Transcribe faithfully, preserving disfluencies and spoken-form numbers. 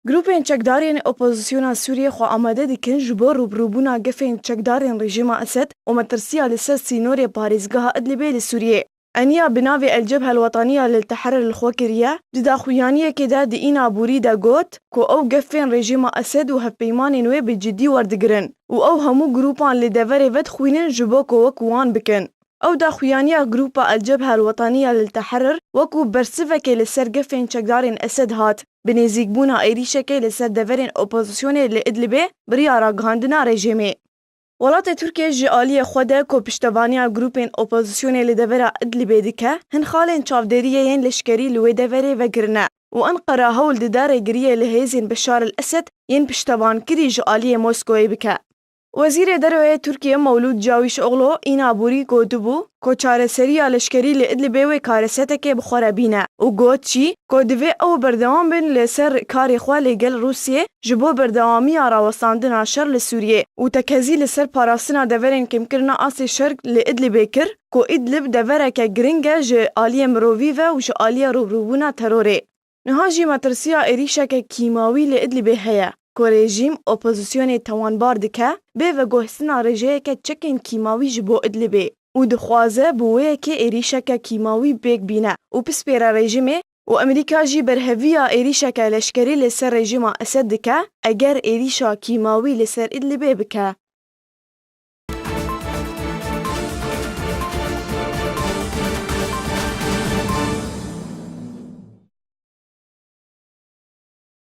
Grûpên çekdarên opozisyona Sûriyê xwe amade dikin ji bo rûbirûbûna gefên çekdarên rejîma Esed û metirsiya li ser sînorê parêzgeha Idlibê li Sûriyê. Eniya bi navê El Cebhe El Wetaniya Lil Teherir li xwe kiriye, di daxuyaniyekê de di îna borî de got ku ew gefên rejîma Esed û hevpeymanên wê bi cidî werdigirin û ew hemû grûpan li deverê vedixwînin ji bo ku wek wan bikin. Ew daxuyaniya grûpa El Cebhe El Wetaniya Lil Teherir wekû bersivekê li ser gefên çekdarên Esed hat, bi nêzîkbûna êrîşekê li ser deverên opozisyonê li Idlibê bi riya ragihandina rejîmê. Welatê Tirkiye ji aliyê xwe de ku piştevaniya grûpên opozisyonê li devera Idlibê dike, hin xalên çavdêriyê yên leşkerî li wê deverê vekirine û Enqera hewl dide rêgiriyê li hêzên Beşar el Esed yên piştevankirî ji aliyê Moskowê bike. Wezîrê Derve yê Tirkiye Mewlûd Cawîşoglu îna borî gotibû ku çareseriya leşkerî li Idlibê wê kareseteke bi xwe re bîne û got jî ku divê ew berdewam bin li ser karê xwe li gel Rûsiyê ji bo berdewamiya rawestandina şer li Sûriyê û tekezî li ser parastina deverên kêmkirina astê şer li Idlibê kir ku Idlib devereke giring e ji aliyê mirovî ve û ji aliyê rûbirûbûna terorê. Niha jî metirsiya êrîşeke kîmawî li Idlibê heye ku rejîm opozisyonê tawanbar dike bê veguhestina rêjeyeke çekên kîmawî ji bo Idlibê û dixwaze bi wê yekê êrîşeke kîmawî pêk bîne û pispêre rejîmê û Amerîka jî berheviya êrîşeke leşkerî li ser rejîma Esed dike eger êrîşa kîmawî li ser Idlibê bike.